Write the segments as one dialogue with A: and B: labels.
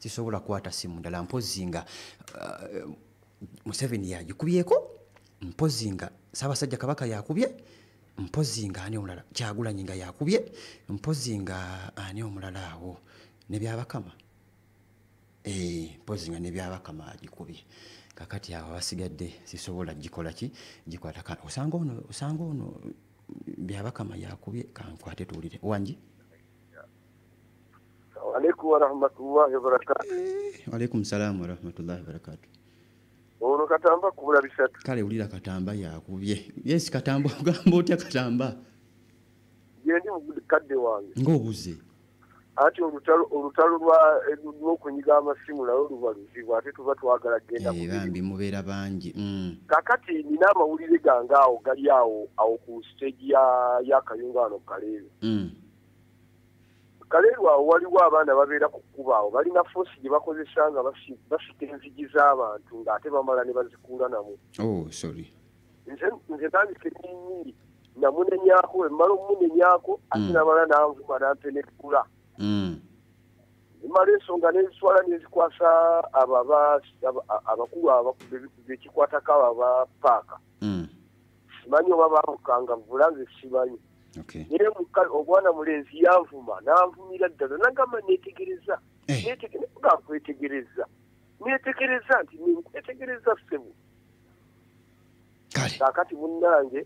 A: Sisobola kukwata simu ndala mpozi nga Museveni yagikubyeko, mpozi nga Ssaabasajja Kabaka yakubye, mpozi nga ani omulala, Kyagulanyi nga yakubye, mpozi nga ani omulala awo ne Byabakama. Mpozi nga ne Byabakama agikubye. Kakati awo abasigadde sisobola gikola ki, gikwata. Osanga ono Byabakama yakubye, kankwate tuwulire. Wangi?
B: Alaikum wa rahmatullahi wa barakatuh.
A: Wa alaikum salam wa rahmatullahi wa barakatuh.
B: Ono Katamba kubula bisatu.
A: Kale ulira Katamba yakubye. Yes, Katamba ogamba otya Katamba?
B: Ye ndi mukadde wange.
A: Ng'obuze.
B: Ati olutalo lwa lw'okunyiga amasimu nalwo luba luzibu, ate tuba twagala kugenda ku
A: bambi mubeera bangi.
B: Kakati nina amawulire gange awo gali awo ku stage ya Kayunga wano Kaleeru. Kaleeru awo waliwo abaana babeera ku kkubo awo, balina force gye bakozesa nga basika enzigi z'abantu ng'ate bamala ne bazikuula namu.
A: Oh, sorry.
B: Nze nandise nnyini namunenyaako, bwe mmala omumunenyaako ate namala n'anvuma n'ampenekula. Mmala ensonga n'ezitwala n'ezikwasa abo abakulu bekikwatako abo aba paaka. Simanyi oba baamukangavvula, nze simanyi. Naye omwana mulenzi yanvuma, n'anvumira ddala, nagamba neetegereza. Nkwetegereza. Neetegereza nti nkwetegereza ssebo. Kaakati munnange,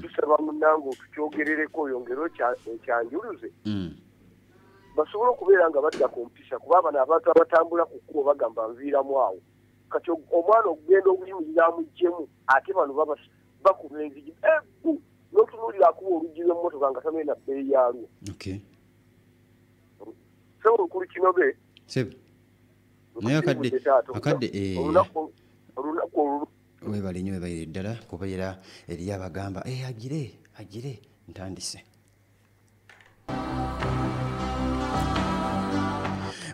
B: tusaba munnange otukyogerereko oyongere okyanjuluze. Basobole okubeera nga badda ku mpisa, kuba bano abantu abatambula ku kkubo bagamba nviiramu awo. Kati omwana okugenda okuyimirira amuggyemu, ate bano bakuba enzigi. N'otunuulira akuba oluggi lw'emmotoka nga tamanyi na bbeeyi yaalwo. Ssebo Lukulu Kinobe.
A: Ssebo. Naye akadde
B: olunaku olwo.
A: Weebale nnyo, weebalire ddala kubeera eriyo abagamba agire ntandise.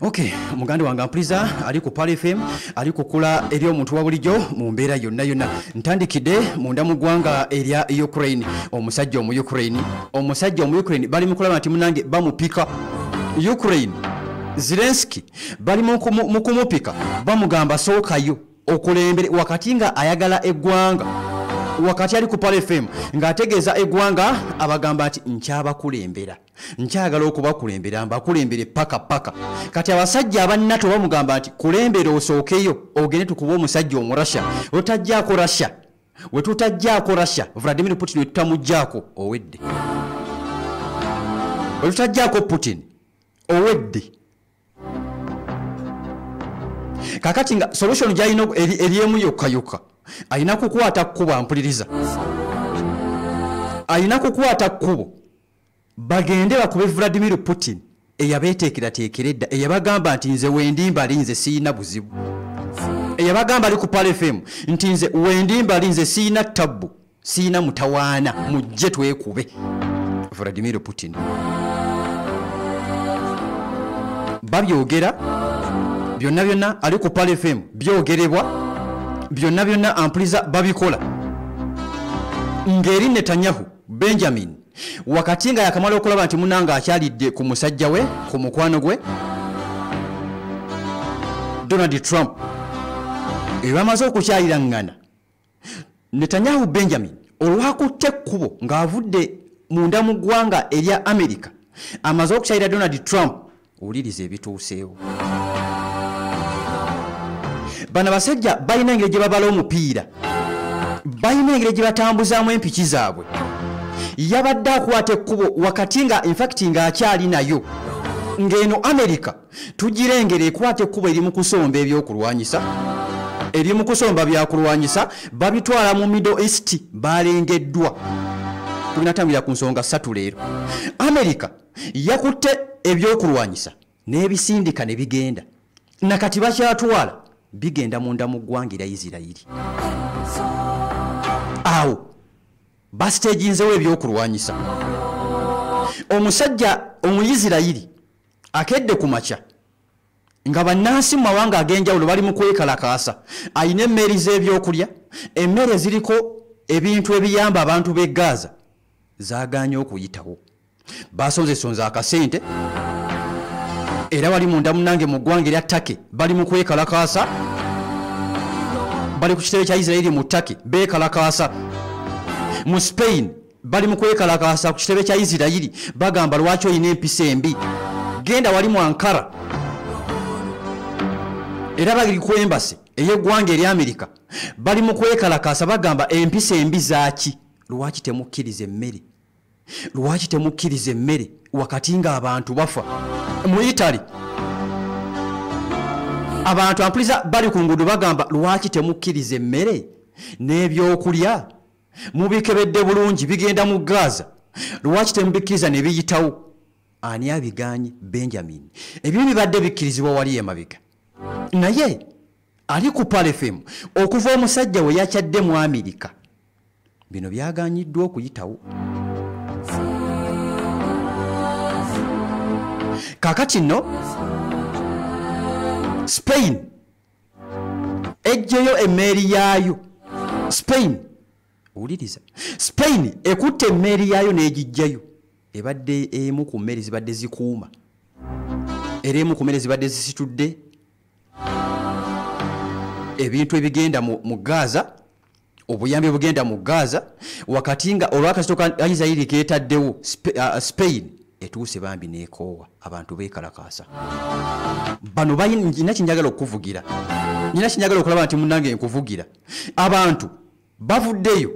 A: Okay, muganda wange ampuliza ali ku Pearl FM, ali kukula eri omuntu wa bulijjo mu mbeera yonna yonna. Ntandikidde munda mu ggwanga erya Ukraine. Omusajja omu Ukraine bali mu kulaba nti munnange bamupika. Ukraine Zelensky bali mu kumupika, bamugamba sookayo okulembere, wakati nga ayagala eggwanga, wakati ali ku Pearl FM ng'ategeeza eggwanga, abagamba nti nkyabakulembera, nkyagala okubakulembera, mbakulembere paka paka. Kati abasajja aba NATO bamugamba nti kulembera osookeyo ogende tukuba omusajja Omurasha, otajjaako Russia, we tutajjaako Russia, Vladimir Putin we tutamugjaako owedde, we tutajjaako Putin owedde. Kakati nga solution gy'alina eri emu yokka yokka, alina kukwata kkubo, ampuliriza, alina kukwata kkubo bagende bakube Vladimir Putin eyabeeteekerateekera edda, eyabagamba nti nze wendi mbali, nze siyina buzibu, eyabagamba ali ku Pearl FM nti nze wendi mbali, nze siyina tabbu, siyina mutawaana, mujje twekube Vladimir Putin. Babyogera byonna byonna ali ku Pearl FM, byogerebwa byonna byonna, ampuliza babikola. Ng'eri Netanyahu Benjamin wakati nga yakamala okulaba nti munnange akyalidde ku musajja we, ku mukwano gwe Donald Trump, bamaze okukyaliraŋŋana, Netanyahu Benjamin olwakutte ekkubo ng'avudde munda mu ggwanga erya America, amaze okukyalira Donald Trump, owuliriza ebituuseewo. Bano abasajja balina engeri gye babala omupiira, balina engeri gye batambuzaamu empiki zaabwe. Yabadde akwata ekkubo wakati nga infact ng'akyali nayo, ng'eno America tugirengera ekwata ekkubo eri mu kusomba ebyokulwanyisa, eri mu kusomba byakulwanyisa, babitwala mu Middle East, balengeddwa. Tugenda ku nsonga ssatu leero. America yakutte ebyokulwanyisa n'ebisindika ne bigenda, nakati bakyatwala bigenda munda mu ggwanga erya Isirayiri. Awo basiteeginzewo ebyokulwanyisa. Omusajja Omuyisirayiri akedde ku makya nga bannansi mu mawanga ag'enjawulo bali mu kwekalakaasa, ayina emmeri z'ebyokulya, emmere ziriko ebintu ebiyamba abantu b'e Gaza zaagaanye okuyitawo. Basonzesonze akasente, Era wali munda munange mu ggwanga erya Turkey bali mu kwekalakaasa, bali ku kitebe kya Isirairi mu Turkey beekalakaasa. Mu Spain bali mu kwekalakaasa ku kitebe kya Isirairi, bagamba lwaki olina empisa embi, genda wali mu Ankara. Era bali ku embassy ey'eggwanga erya Amerika bali mu kwekalakaasa, bagamba empisa embi zaaki, lwaki temukkiriza emmere, lwaki temukkiriza emmere wakati ng'abantu bafa. Mu Italy abantu ampuliza bali ku nguudo bagamba lwaki temukkiriza emmere n'ebyokulya, mubikebedde bulungi bigenda mu Gaza, lwaki temubikkiriza ne biyitawo? Ani abiganye? Benjamin. Ebibi bibadde bikkirizibwa wali emabega, naye ali ku Pearl FM okuva omusajja we yakyadde mu Amerika bino byaganyiddwa okuyitawo. Kaakati nno Spain ejjeyo emmeeri yaayo. Spain, owuliriza, Spain ekutte emmeeri yaayo n'egijjayo, ebadde emu ku mmere zibadde zikuuma, era emu ku mmere zibadde zisitudde ebintu ebigenda mu Gaza, obuyambi obugenda mu Gaza, wakati nga olwakasito ka Isirairi keetaddewo, Spain etuuse bambi n'ekoowa, abantu beekalakaasa. Bano nina kyenjagala okukuvugira, nina kyenjagala okulaba nti munnange nkuvugira. Abantu bavuddeyo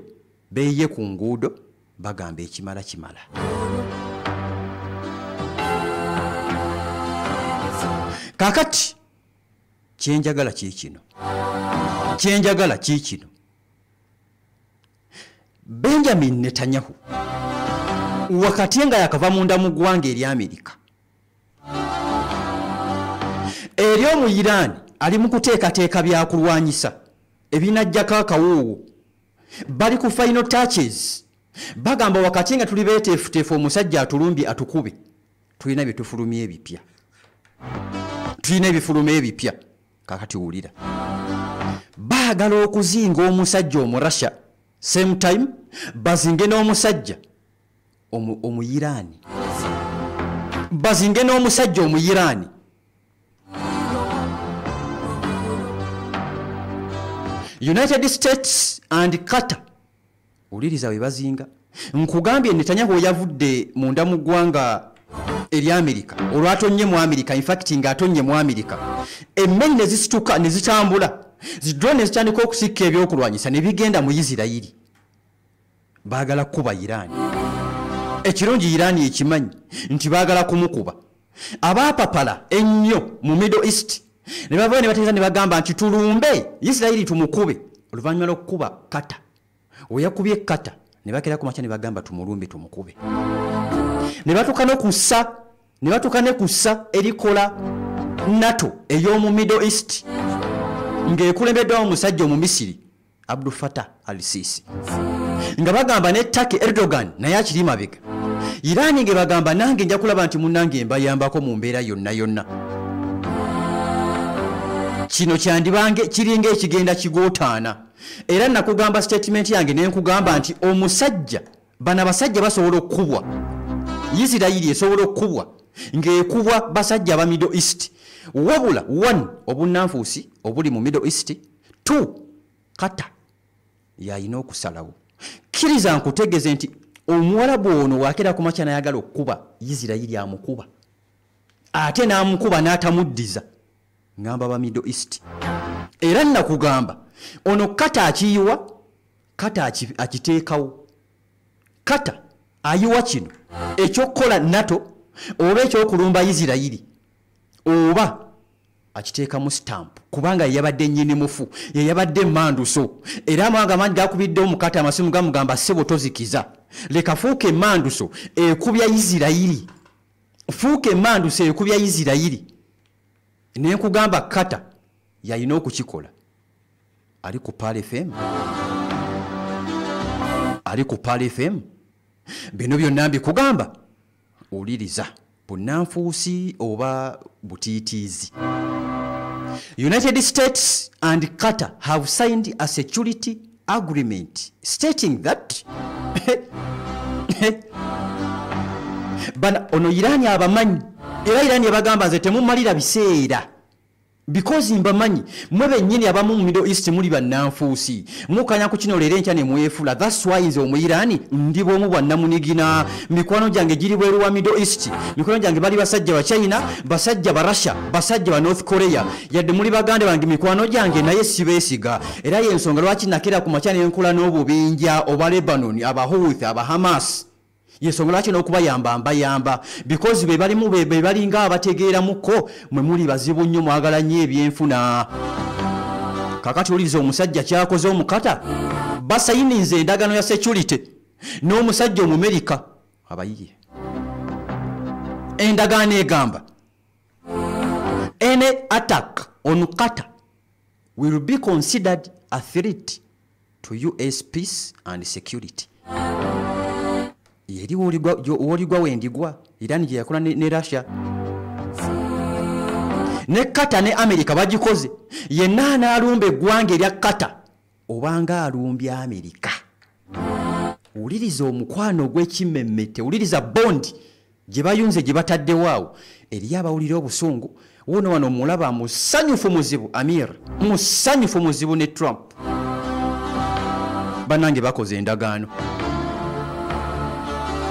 A: beeyiye ku nguudo bagamba ekimala kimala. Kaakati kyenjagala kiikino, kyenjagala kiikino. Benjamin Netanyahu wakati nga yakava munda mu ggwanga erya Amerika, eri omu Iran ali mu kuteekateeka byakulwanyisa ebinajjako akawoowo, bali ku final touches, bagamba wakati nga tuli beeteefuteefu omusajja atulumbye atukube, tulina bye tufulumya ebipya, tulina ebifuluma ebipya. Kaakati wulira, baagala okuzinga omusajja Omurasha, same time bazinge n'omusajja Omuyiraani, bazinge n'omusajja Omuyiraani. United States and Qatar, wuliriza we bazinga. Nkugambye Netanyahu yavudde munda mu ggwanga erya Amerika, olwatonnye mu Amerika, in fact ng'atonnye mu Amerika, emmeri ne zisituka ne zitambula, zi drone ne zitandika okusikka ebyokulwanyisa ne bigenda mu Isirayiri. Baagala kukuba Iran. Ekirungi Iran ekimanyi nti baagala kumukuba. Abaapapala ennyo mu Middle East ne bavayo ne bategeeza ne bagamba nti tulumbe Isirayiri tumukube. Oluvannyuma lw'okukuba Qatar, we yakubye Qatar ne bakera ku makya ne bagamba tumulumbe tumukube. Ne batuuka n'okussa, ne batuuka ne kussa erikola NATO ey'omu Middle East ng'ekulembeddwamu omusajja Omumisiri Abdul Fattah al-Sisi, nga bagamba ne Turkey Erdogan naye akiri mabega. Iran nge bagamba nange nja kulaba nti munnange mbayambako mu mbeera yonna yonna. Kino kyandibange kiringa ekigenda kigootaana. Era nakugamba statement yange ne nkugamba nti omusajja, bano abasajja basobola okukubwa, Isirayiri esobola okukubwa ng'ekubwa basajja aba Middle East. Wabula 1 obunnanfuusi obuli mu Middle East, 2 Qatar yalina okusalawo. Kkiriza nkutegeeze nti omuwarabu ono waakera ku makya n'ayagala okukuba Isirayiri amukuba, ate n'amukuba n'atamuddiza. Ngamba ba Middle East. Era nakugamba ono Qatar akiyiwa, Qatar akiteekawo. Qatar ayiwa kino ekyokukola NATO oba ekyokulumba Isirayiri, oba akiteekamu stamp, kubanga yeyabadde nnyini mufu, yeyabadde emmanduso. Era amawanga amangi gakubidde omukata amasimu gamugamba ssebo tozikiza, leka fuuka emmanduso ekubya Isirayiri, fuuka emmanduso ekubya Isirayiri. Ne nkugamba Qatar yalina okukikola. Ali ku Pearl FM, ali ku Pearl FM. Bino byonna mbikugamba wuliriza, bunnanfuusi oba butiitiizi. United States and Qatar have signed a security agreement stating that bana ono Iran abamanyi, Era Iran yabagamba nze temumalira biseera, because mbamanyi mwe bennyini abamu mu Middle East muli bannanfuusi, mukanya ku kino leero enkya ne mwefula. That's why nze Omuyirani ndi bwomu bwannamunigina. Mikwano gyange giri bweru wa Middle East, mikwano gyange bali basajja ba China, basajja ba Russia, basajja ba North Korea. Yadde muli baganda bange mikwano gyange, naye sibeesiga. Era y'ensonga lwaki nakera ku makya ne nkola n'obubinja oba Lebanon, aba Houthi, aba Hamas. Yensonga lwaki n'okubayamba mbayamba, because be balimu be balinga abategeeramuko. Mwe muli bazibu nnyo, mwagala nnyo ebyenfuna. Kakati wuliriza omusajja kyakoze. Omukata basayininze endagaano ya security n'omusajja Omumerika abayiye. Endagaano egamba any attack on Qatar will be considered a threat to US peace and security. Yeri woligwa wendigwa Iran gye yakola ne Russia ne Qatar ne America bagikoze. Yenna anaalumba eggwanga erya Qatar obanga alumbya America. Wuliriza omukwano ogw'ekimemmete, wuliriza bond gye bayunze, gye bataddewo awo. Eri abawulira obusungu wuno wano mulaba musanyufu muzibu, Amir musanyufu muzibu ne Trump. Bannange, bakoze endagaano.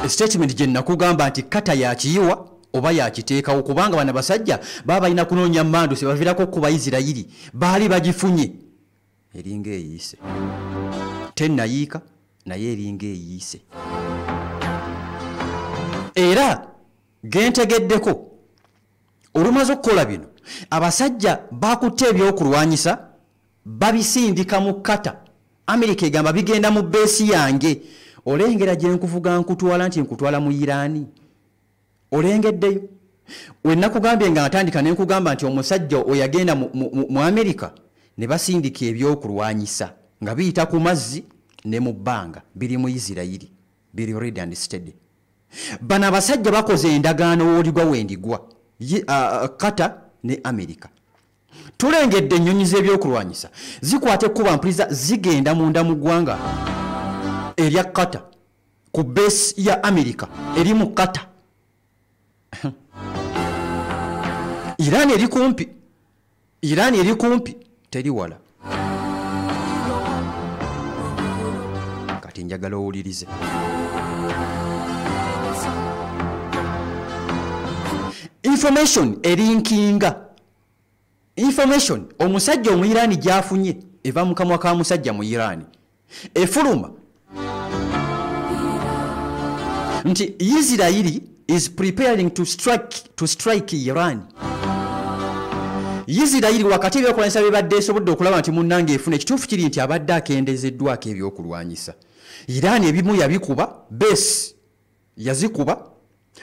A: Statement gye nakugamba nti Kata yakiyiwa oba yakiteekawo, kubanga bano basajja baba balina kunoonya mandu sebaviirako okuba Isirayiri baali bagifunye. Eringa eyiise, tennayiika, naye eringa eyiise. Era gentegeddeko olumaze okukola bino, abasajja bakutte ebyokulwanyisa babisindika mu Kata. Amerika egamba bigenda mu base yange. Olengera gye nkuvuga nkutwala nti nkutwala mu Irani, olengeddeyo wenakugambye nga atandika nenkugamba nti omusajja oyagenda mu Amerika ne basindika ebyokulwanyisa nga biyita ku mazzi ne mu bbanga, biri mu Isirayiri, biri ready and steady. Bano abasajja bakoze endagaano wooligwa wendigwa, Kata ne Amerika. Tulengedde ennyonyi z'ebyokulwanyisa zikwata ekkuba mpuliza, zigenda munda mu ggwanga erya Kata ku base ya Amerika eri mu Kata. Iran eri kumpi, Iran eri kumpi, teri wala. Kati njagala owulirize information erinkinga, information omusajja Omuyirani gyafunye eva mu kamwa ka musajja mu Irani, efuluma nti Israeli is preparing to strike Iran. Isirayiri wakati ebyokulwanyisa bibadde esobodde okulaba nti munnange efuna, ekituufu kiri nti abadde akendezeddwako ebyokulwanyisa. Iran ebimu yabikuba, base yazikuba,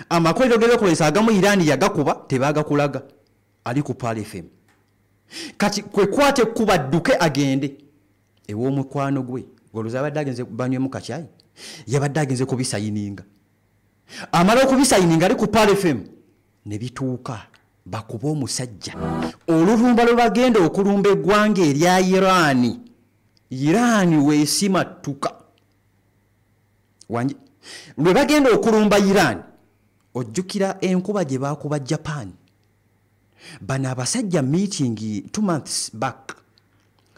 A: amakolero g'ebyokulwanyisa agamu Iran yagakuba, tebagakulaga ali ku Pal FM. Kati kwekwata ekkuba dduke agende ew'omukwano gwe goloza abadde agenze banywemu kacyayi, yabadde agenze kubisayininga. Amala okubisayininga ali ku Pal FM ne bituuka bakuba omusajja. Olulumba lwe bagenda okulumba eggwanga erya Iraani, Iraani weesimattuka wangi lwe bagenda okulumba Iraani. Ojjukira enkuba gye baakuba Japan? Bano abasajja meeting 2 months back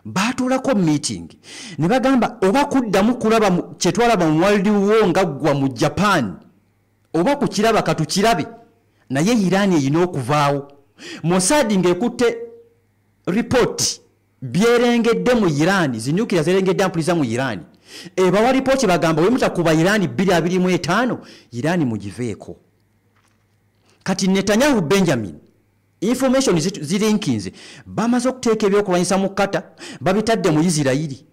A: baatuulako meeting ne bagamba oba kuddamu kulaba kyetwalaba mu World War nga ggwa mu Japan, oba kukiraba katukirabe, naye Iraani erina okuvaawo. Mossad ng'ekutte ripooti byerengedde mu Iraani, zinyukira zerengedde ampuliza mu Iraani, ebawa ripooti bagamba we mutakuba Iraani 225, Iraani mugiveeko. Kati Netanyahu Benjamin, information zirinkinze, bamaze okuteeka ebyokulwanyisa mu Kata, babitadde mu Isirayiri.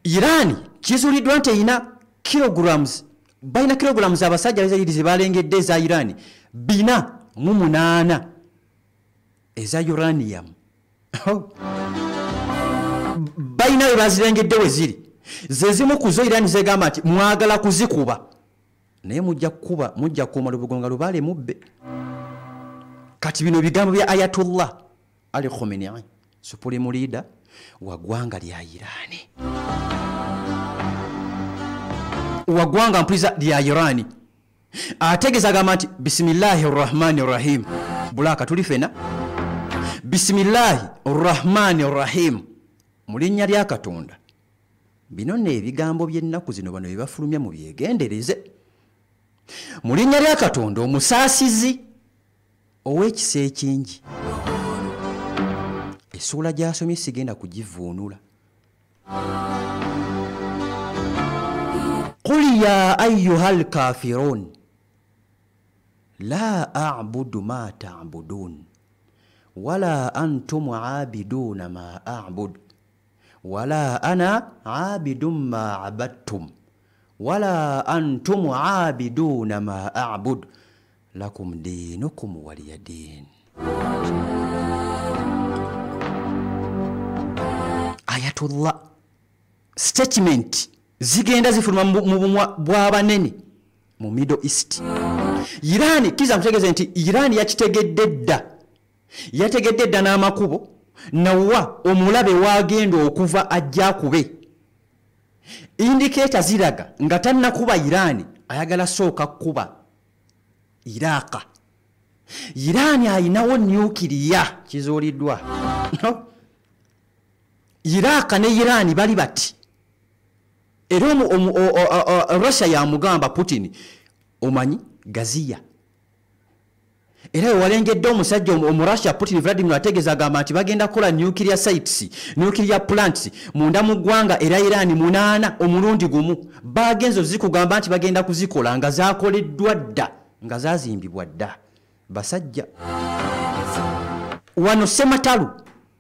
A: Iran kizuuliddwa nti erina kilograms, balina kilograms abasajja Abaisirairi ze balengedde eza Iran 48 eza uranium. Balina we bazirengedde we ziri, ze zimu ku zo Iran zegamba nti mwagala kuzikuba, naye mujja kukuba, mujja kuuma lubugo nga lubaale mubbe. Kati bino bigambo bya Ayatollah Ali Khamenei, supreme leader. Wa ggwanga lya Irani, wa ggwanga mpuliza lya Irani. Ategeeza agamba nti bisimillahi rrahmani rrahim. Bulaka tuli fena. Bisimillahi rrahmani rrahim, mu linnya lya Katonda. Bino nno ebigambo by'ennaku zino bano bye bafulumya mu byegendereze. Mu linnya lya Katonda omusaasizi ow'ekisa ekingi. Essuula gy'asomye sigenda kugivuunula. Qul ya ayyuhal kafirun la a'budu ma ta'budun wala antum 'abiduna ma a'budu wala ana 'abidun ma 'abadtum wala antum 'abiduna ma a'budu lakum dinukum waliya din. Ayatullah statement zigenda zifuluma mu bumwa bw'abanene mu Middle East. Irani kiza nkutegeeze nti Irani yakitegedde dda, yategedde dda n'amakubo nawa omulabe wagenda okuva ajja akube. Indicator ziraga nga tannakuba Irani, ayagala sooka kuba Iraka. Irani ayinawo nuclear kizuuliddwa. Iraka ne Irani bali bati. Era Russia yamugamba Putin omanyi gaziya. Era walengedde omusajja Omurussia Putin Vladimir ategeeza agamba nti bagenda kukola nuclear sites, nuclear plants munda mu ggwanga era Irani 8 omulundi gumu. Bagenzo zikugamba nti bagenda kuzikola nga zakoleddwa dda, nga zazimbibwa dda. Basajja wano Sematalo,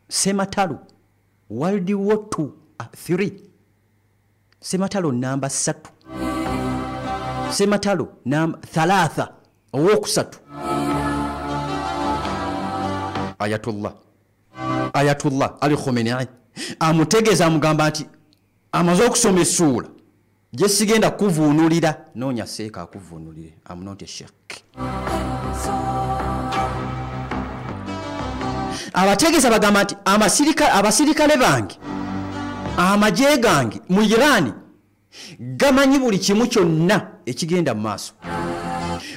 A: Sematalo World War 2 3, Sematalo namba 3, Sematalo namba 3 owokusatu. Ayatullah, Ayatullah Ali Khamenei amutegeeza amugamba nti amaze okusoma essuula gye sigenda kuvuunulira, noonya seeka akuvuunulire. I'm not a sheikh. Abategeeza bagamba nti abasirikale bange, amagye gange mu Irani gamanyi buli kimu kyonna ekigenda mu maaso.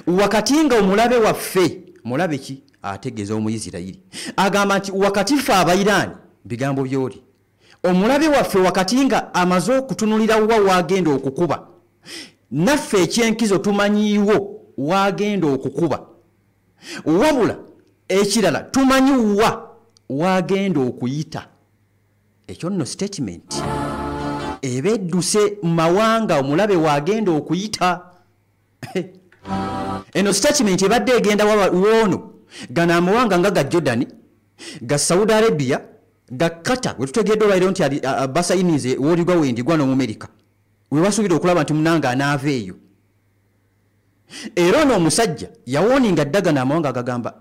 A: Wakati nga omulabe waffe, mulabe ki? Ategeeza Omuyisirayiri agamba nti wakati ffe Abairani, bigambo byoli, omulabe waffe wakati nga amaze okutunulira wa wagenda okukuba, naffe ekyenkizo tumanyiiwo wagenda okukuba, wabula ekirala tumanyi wa wagenda okuyita. Ekyo nno statement eba edduse mu mawanga omulabe wagenda okuyita. Eno statement ebadde egenda woono gano amawanga nga ga Jordan, ga Saudi Arabia, ga Qatar, we tutegedde olwaliro nti basayinize wooligwa wendigwa n'Omumerika, we basuubira okulaba nti munanga anaava eyo. Era ono omusajja yawooninga dda gano amawanga agagamba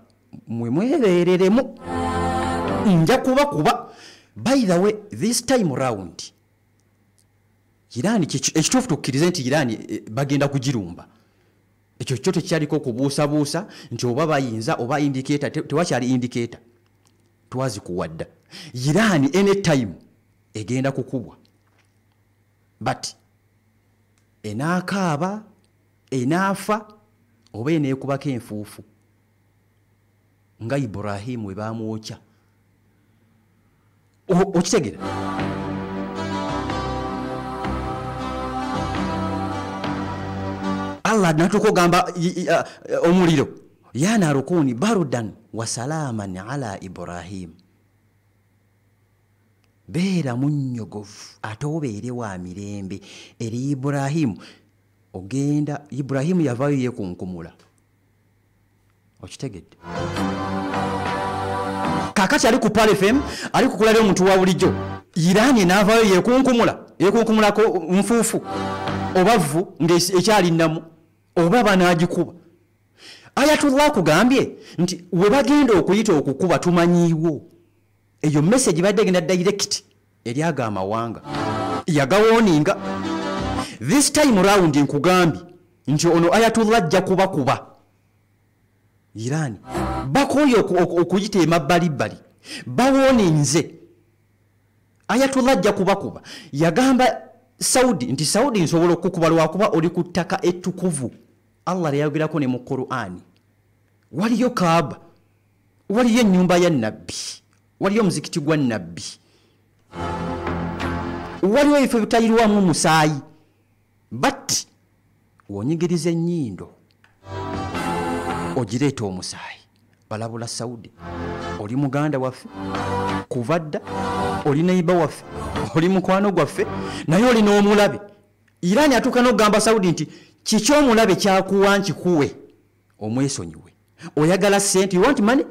A: mwe mwebeereremu, nja kubakuba. By the way, this time round Irani, ekituufu tukkirize nti Irani bagenda kugirumba. Ekyo kyo tekyaliko okubuusabuusa nti oba bayinza oba indicator, tewakyali indicator, twazikuwa dda. Irani anytime egenda kukubwa, but enaakaaba, enaafa oba eneekubako enfuufu nga Ibrahimu we baamwokya. Okitegera? Allah natuuka ogamba omuliro ya narukuni barudan wa salaman ala Ibrahim, beera munnyogovu ate obeere wa mirembe eri Ibrahimu. Ogenda Ibrahimu yavaayo yeekunkumula. Okitegedde? Kaakati ali ku Pearl FM, ali kukulabya omuntu wa bulijjo. Irani n'avaayo yeekunkumula, yeekunkumulako nfuufu oba vvu ng'ekyali nnamu oba banaagikuba. Ayatullah akugambye nti we bagenda okuyita okukuba tumanyiiwo. Eyo message badde egenda direct eri ago amawanga, yagawooninga. This time round nkugambye nti ono Ayatullah ajja kubakuba Irani. Bakooye okuyita emabbalibbali, bawooninze. Ayatollah ajja kubakuba. Yagamba Saudi nti Saudi nsobola okukuba lwakuba oli ku ttaka ettukuvu. Allah lyayogerako ne mu Qur'ani. Waliyo Kaaba, waliyo ennyumba ya Nabbi, waliyo omuzikiti gwa Nabbi, waliwo ebifo ebitayirwamu omusaayi. But wonyigiriza ennyindo ogireeta omusaayi. Balabula Saudi, oli muganda waffe kuva dda, oli neighbor waffe, oli mukwano gwaffe, naye oli n'omulabe. Iran atuuka n'okugamba Saudi nti kiki omulabe kyakuwa nkikuwe, omwesonyiwe. Oyagala ssente, you want money,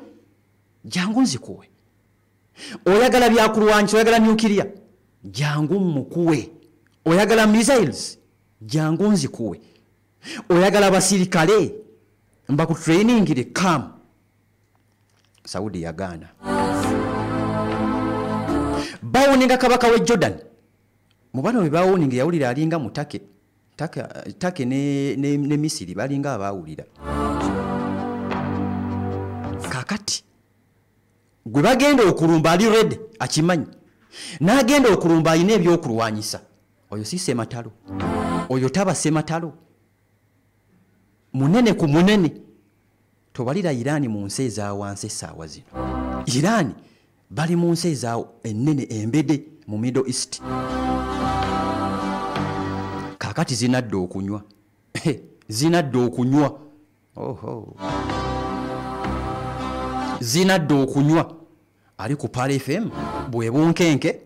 A: jangu nzikuwe. Oyagala byakulwanyisa, oyagala nuclear, jangu mukuwe. Oyagala missiles, jangu nzikuwe. Oyagala abasirikale, mbakutrainingire, come. Saudi yagaana. Bawoninga kabaka we Jordan. Mu bano be bawoninga yawulira alinga mutake. Take ne Misiri balinga abaawulira. Kakati gwe bagenda okulumba ali ready, akimanyi. N'agenda okulumba alina ebyokulwanyisa. Oyo si Ssematalo, oyo taba Ssematalo. Munene ku munene. Tobalira Irani mu nsi eza wansi essaawa zino. Irani bali mu nsi eza ennene embede mu Middle East. Kakati zinadde okunywa. Zinadde okunywa. Oho. Zinadde okunywa. Ali ku Pearl FM bwe bunkenke.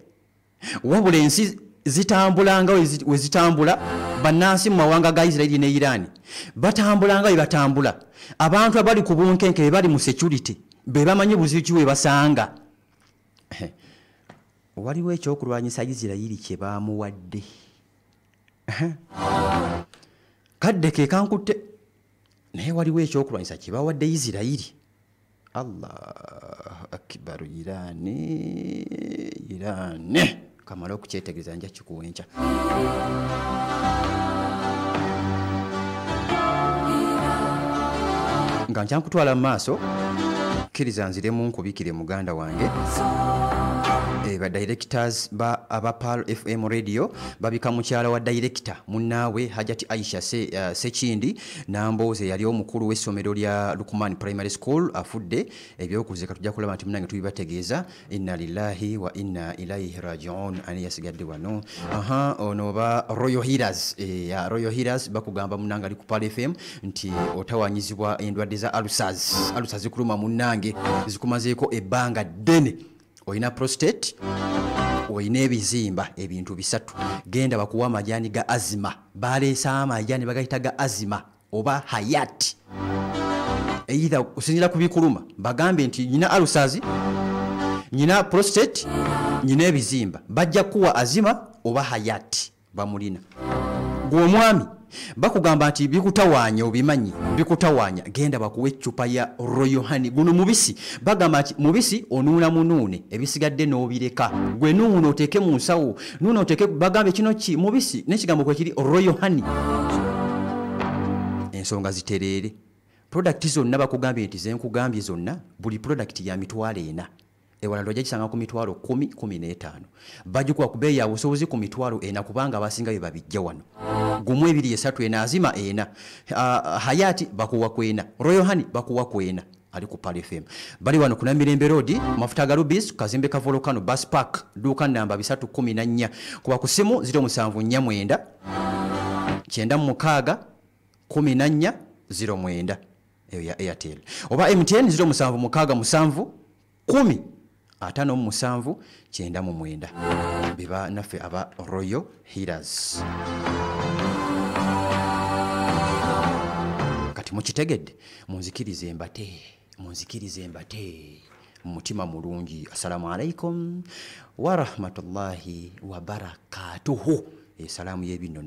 A: Wabula ensi zitambula nga we zitambula, bannansi mu mawanga ga Israeli ne Irani batambula nga we batambula. Abantu abali ku bunkenke be bali mu security be bamanyi buzibu ki we basanga. Waliwo ekyokulwanyisa Israeli kye baamuwadde. Kadde ke kankutte, naye waliwo ekyokulwanyisa kye bawadde Israeli. Allahu akbar. Irani, Irani kamala okukyetegereza nja kikuwa enkya. Nga nkya nkutwala mu maaso, kkiriza nziremu nkubikire muganda wange. Ba directors ba aba Pearl FM radio babika mukyala wa director munnaawe Hajati Aisha Sekindi Nambooze, yali omukulu w'essomero lya Lukman Primary School, afudde. Ebyokuziika tujja kulaba nti munnange tubibategeeza. Inna lillahi wa inna ilaihi rajiun. Ani yasigadde wano? Aha, ono ba Royal Healers. Ya Royal Healers bakugamba munnange ali ku Pearl FM nti otawanyizibwa endwadde za ulcers. Ulcers zikuluma munnange, zikumazeeko ebbanga ddene. Oyina prostate, oyina ebizimba, ebintu bisatu. Genda bakuwa amajani ga azima. Baleese amajani bagayita ga azima oba hayat. Either osinzira ku bikuluma, bagambe nti nyina ulcers, nyina prostate, nyina ebizimba. Bajja kuwa azima oba hayat bamulina. Gwe omwami bakugamba nti bikutawaanya, obimanyi bikutawaanya, genda bakuwe eccupa ya Royal Honey. Guno mubisi, bagamba nti mubisi onuuna munuune, ebisigadde n'obireka. Gwe nuuna oteeke mu nsawo, nuuna oteeke, bagambe kino ki mubisi, n'ekigambo kwe kiri Royal Honey. Ensonga zitereere. Product zonna bakugambye nti zenkugambye zonna, buli product ya 400,000. Ewalala ojja gisanga ku 10,000, 15. Bagikuwa ku bbeeyi ya busobozi ku 400,000 kubanga abasinga bye babijja wano. 1 2 3 4 azima 4. Hayati bakuwa kwena, Royal Honey bakuwa kwena. Ali ku Pearl FM. Bali wano kuna Mirembe Road, mafuta ga Rubis, kazimbe ka Volcano Bus Park, duka namba 314. Kuba ku simu 0749 96 14 09. Eyo ya Airtel. Oba MTN 0767 10 57 99. Beba naffe aba Royal Healers. Kati mukitegedde, munzikirize mbate, munzikirize mbate mutima mulungi. Assalamu alaikum wa rahmatullahi wa barakatuhu. Esalamu y'ebinno.